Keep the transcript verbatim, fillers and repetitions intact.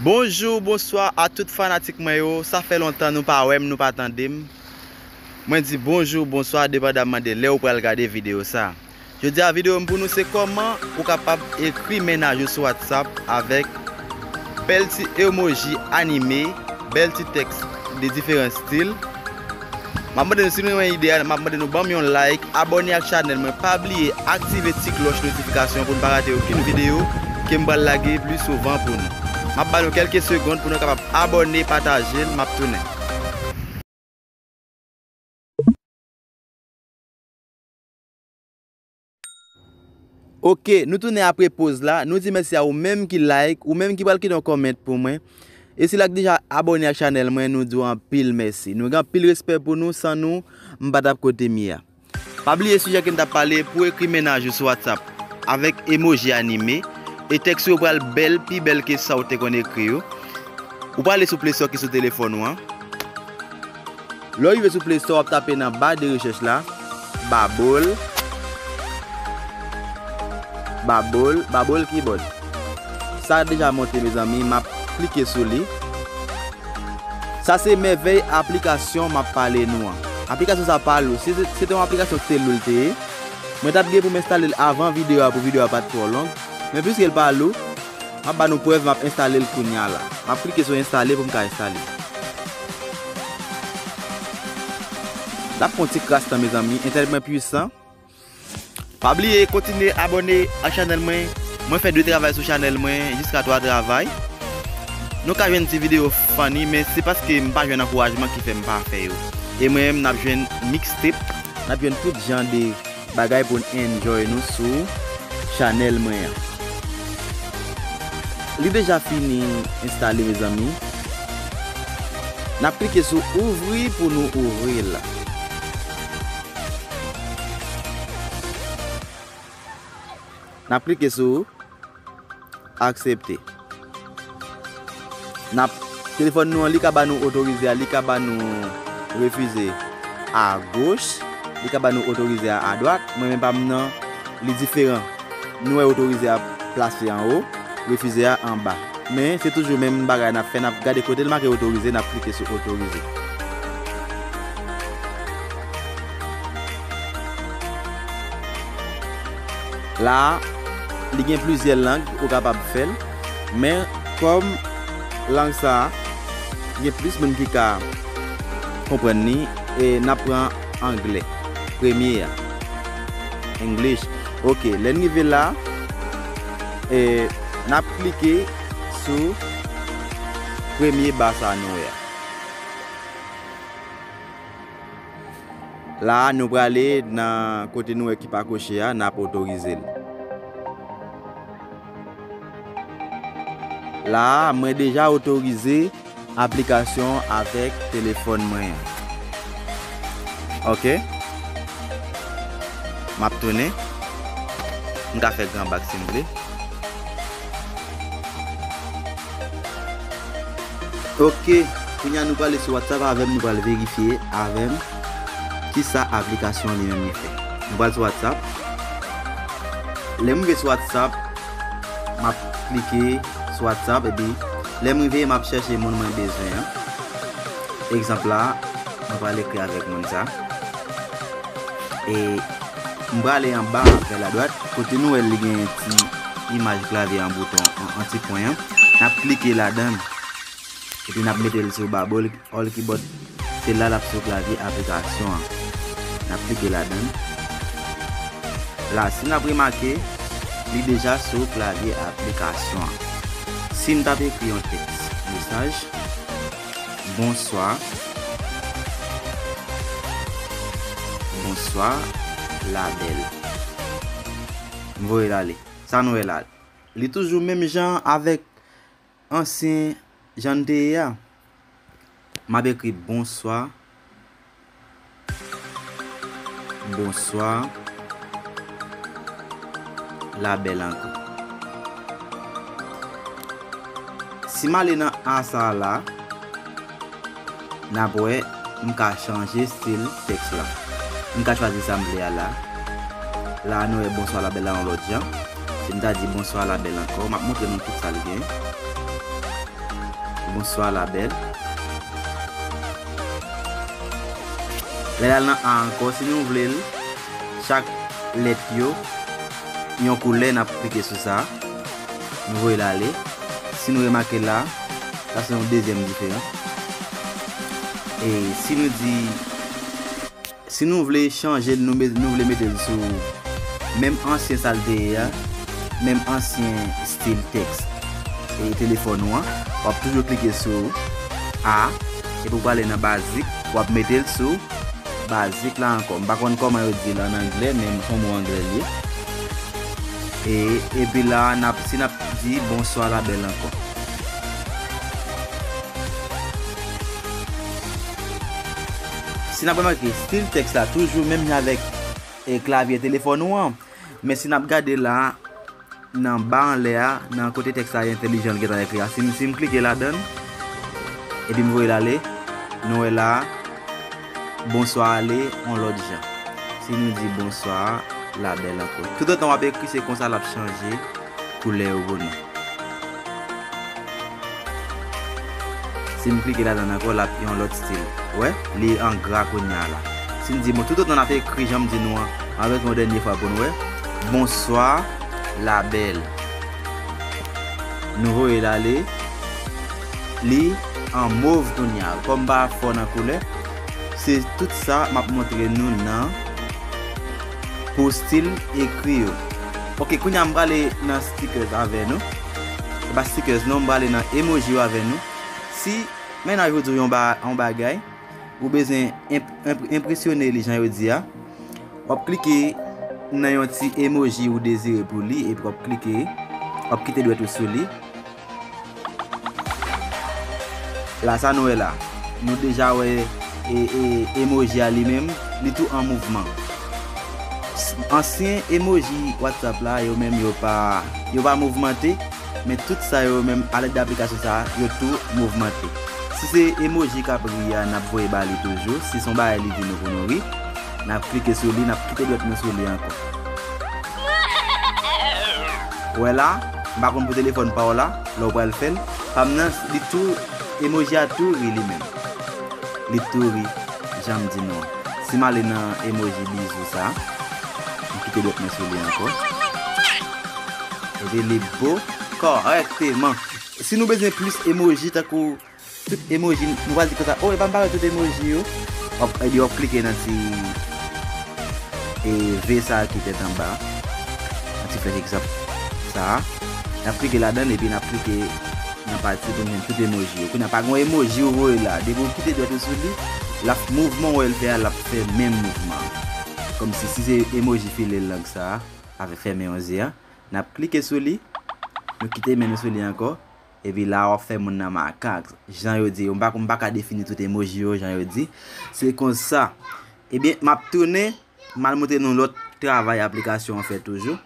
Bonjou, bonswa a tout fanatik mwen yo. Sa fè lontan nou pa wè m, nou pa tande m. Mwen di bonjou, bonswa, depandamman de lè ou pral gade videyo sa. Jodi a videyo m pou nou se kòman ou kapab ekri mennaj ou sou WhatsApp avèk bèl ti emoji anime, bèl ti tèks de diferan estil. M ap mande nou, si nou renmen ide a, m ap mande nou ban m yon like, abòne ak chanèl mwen, pa bliye aktive ti klòch notifikasyon pou n pa rate okenn videyo ke m pral lage pli souvan pou nou. M ap ba nou kèlke segonn pou nou kapab abòne, pataje l, m ap tounen. Ok, nou tounen apre poz la. Nou di mèsi a ou menm ki like, ou menm ki pral kite yon kòmant pou mwen. E sila k deja abòne ak chanèl mwen, nou di w anpil mèsi. Nou gen anpil respè pou nou, san nou, m pa t ap kote m ye a. Pa bliye sijè ke n t ap pale, pou ekri mennaj ou sou WhatsApp avèk emoji anime, e tèks yo pral bèl, pi bèl ke sa ou te konn ekri yo. Ou prale sou Play Store ki sou telefòn ou an. Lè w rive sou Play Store, w ap tape nan ba de rechèch la, Babbel, Babbel, Babbel Keyboard. Sa deja monte, mezanmi, m ap klike sou li. Sa se mèvèy aplikasyon m ap pale nou an. Aplikasyon sa pa lou. Si se, se te yon aplikasyon ki te lou l te ye, mwen t ap gen pou m enstale l avan videyo a pou videyo a pa t twò long. Men piske l pa lou, m ap ba nou prèv, m ap enstale l kounye a la. M ap klike sou enstale pou m ka enstale. L ap pran ti kras tan, mezanmi. Entènèt mwen pwisan. Pa bliye kontinye abòne ak chanèl mwen. Mwen fè de travay sou chanèl mwen, jiska twa travay. Nou ka jwenn ti videyo funny, men se paske m pa jwenn ankourajman ki fè m pa fè yo. E mwen menm, n ap jwenn mixtape, n ap jwenn tout jan de bagay pou n enjoy nou sou chanèl mwen an. Li deja fini enstale, mezanmi. N ap klike sou ouvri pou nou ouvri l. N ap klike sou aksepte. N ap, telefòn nou an, li ka ba nou otorize a, li ka ba nou refize a goch, li ka ba nou otorize a adwat. Mwen menm pa m nan, li diferan. Nou wè otorize a plase anwo, refize a anba. Men se toujou menm bagay n ap fè, n ap gade kote l make otorize, n ap klike sou otorize. La a, li gen plizyè lang ou kapab fè l, men kòm lang sa a, gen plis moun ki ka konprann li, e n ap pran anglè, premye a. English. Ok, lè n rive la, e n ap klike sou premye ba sa a nou wè a. La a, nou prale nan kote nou wè ki pa koche a, n ap otorize l. La a, mwen deja otorize aplikasyon avèk telefòn mwen an. Ok. M ap tounen. M ka fè gran bak si m vle. Ok, kounye a nou prale sou WhatsApp avè m, nou pral verifye avè m kisa aplikasyon li menm li fè. Nou pral sou WhatsApp. Lè m rive sou WhatsApp, m ap klike sou WhatsApp, epi lè m rive, m ap chèche moun mwen bezwen an. Egzanp la, mwen pral ekri avèk moun sa. E m prale anba, vè ladwat, kote nou wè li gen ti imaj klavye an bouton, an, an ti pwen an. N ap klike ladan l. Epi n ap mete l sou Babbel All Keyboard. Se la l ap sou klavye aplikasyon an. N ap klike ladan l. La, si n ap remake, li deja sou klavye aplikasyon an. Si n t ap ekri yon tèks, mesaj, bonswa. Bonswa, la bèl. M voye l ale. Sa nou wè la. Li toujou menm jan avèk ansyen jan n te ye a. M ap ekri bonswa. Bonswa. La bèl ankò. Si m ale nan a sa a la, n ap wè m ka chanje estil tèks la. M ka chwazi sa m vle a la. La a nou wè bonswa la bèl la yon lòt jan. Si m ta di bonswa la bèl ankò, m ap montre nou tout sa l gen. Bonswa, labèl. Lè l al nan A ankò, si nou vle l, chak lèt yo, yon koulè, n ap klike sou sa. Nou voye l ale. Si nou remake la, sa se yon dezyèm diferans. E si nou di, si nou vle chanje l, nou, nou vle mete l sou menm ansyen sa l te ye a, menm ansyen stil tèks e telefòn ou an, w ap toujou klike sou A, epi w prale nan bazik, w ap mete l sou bazik la ankò. M pa konn kòman yo di l ann anglè, men se yon mo anglè l ye. E, epi la, n ap, si n ap di bonswa labèl ankò. Si n ap remake, stil tèks la toujou menm jan avèk, e, klavye telefòn ou an. Men si n ap gade la, nan ba anlè a, nan kote tèks la entèlijan l gentan ekri a, si m, si m klike ladan l, epi m voye l ale, nou wè la, bonswa ale yon lòt jan. Si nou di bonswa labèl ankò. Toutotan w ap ekri, se konsa l ap chanje koulè yo pou nou. Si m klike ladan l ankò, l ap yon lòt stil. Wè, li an gra kounye a la. Si n di, bon, toutotan n ap ekri, jan m di nou an, m ap ekri yon dènye fwa pou nou wè. Bonswa, labèl. Nou voye l ale. Li an mov kounye a. Kòm m pa fò nan koulè, se tout sa m ap montre nou nan pou stil ekri yo. Ok, kounye a m prale nan stickers avè nou. Se pa stickers non, m prale nan emoji yo avè nou. Si mennaj ou di w yon ba-, yon bagay, ou bezwen enp-, enp-, enpresyone li jan yo di a, w ap klike nan yon ti emoji ou dezire pou li, epi w ap klike, w ap kite dwèt ou sou li. La, sa nou wè la. Nou deja wè, e, e, emoji a li menm, li tou an mouvman. S-, ansyen emoji WhatsApp la, yo menm, yo pa, yo pa mouvmante, men tout sa yo menm, a lèd de aplikasyon sa a, yo tou mouvmante. Si se emoji k ap ri a, n ap voye ba li toujou. Si se yon bagay li di nou pou nou ri, n ap klike sou li, n ap kite dwèt nou sou li ankò. Ou wè la, m pa konn pou telefòn pa w la, lè w pral fè l. Pa m nan, li tou, emoji a tou ri li menm. Li tou ri, jan m di nou an. Si m ale nan emoji bizou sa, m kite dwèt mwen sou li ankò. Epi li bo kòrèkteman. Si nou bezwen plis emoji, tankou tout emoji, nou pral di konsa, oh, epa m pa wè tout emoji yo. W ap, epi w ap klike nan ti, e, V sa a ki tèt anba. Nan ti flèch egzanp sa a. N ap klike ladan l, epi n ap klike nan pati pou n jwenn tout emoji yo. Kounye a, pa gen yon emoji ou voye la. Depi w kite dwèt ou sou li, l ap, mouvman w wè l fè a, l ap fè menm mouvman an. Kòmsi, si se emoji file lang sa a, avèk fèmen yon zye a, n ap klike sou li, nou kite men nou sou li ankò, epi la w ap fè moun nan makak. Jan yo di, m pa, m pa ka defini tout emoji yo, jan yo di. Se konsa. Ebyen, m ap tounen, m al montre nou lòt travay aplikasyon an fè toujou.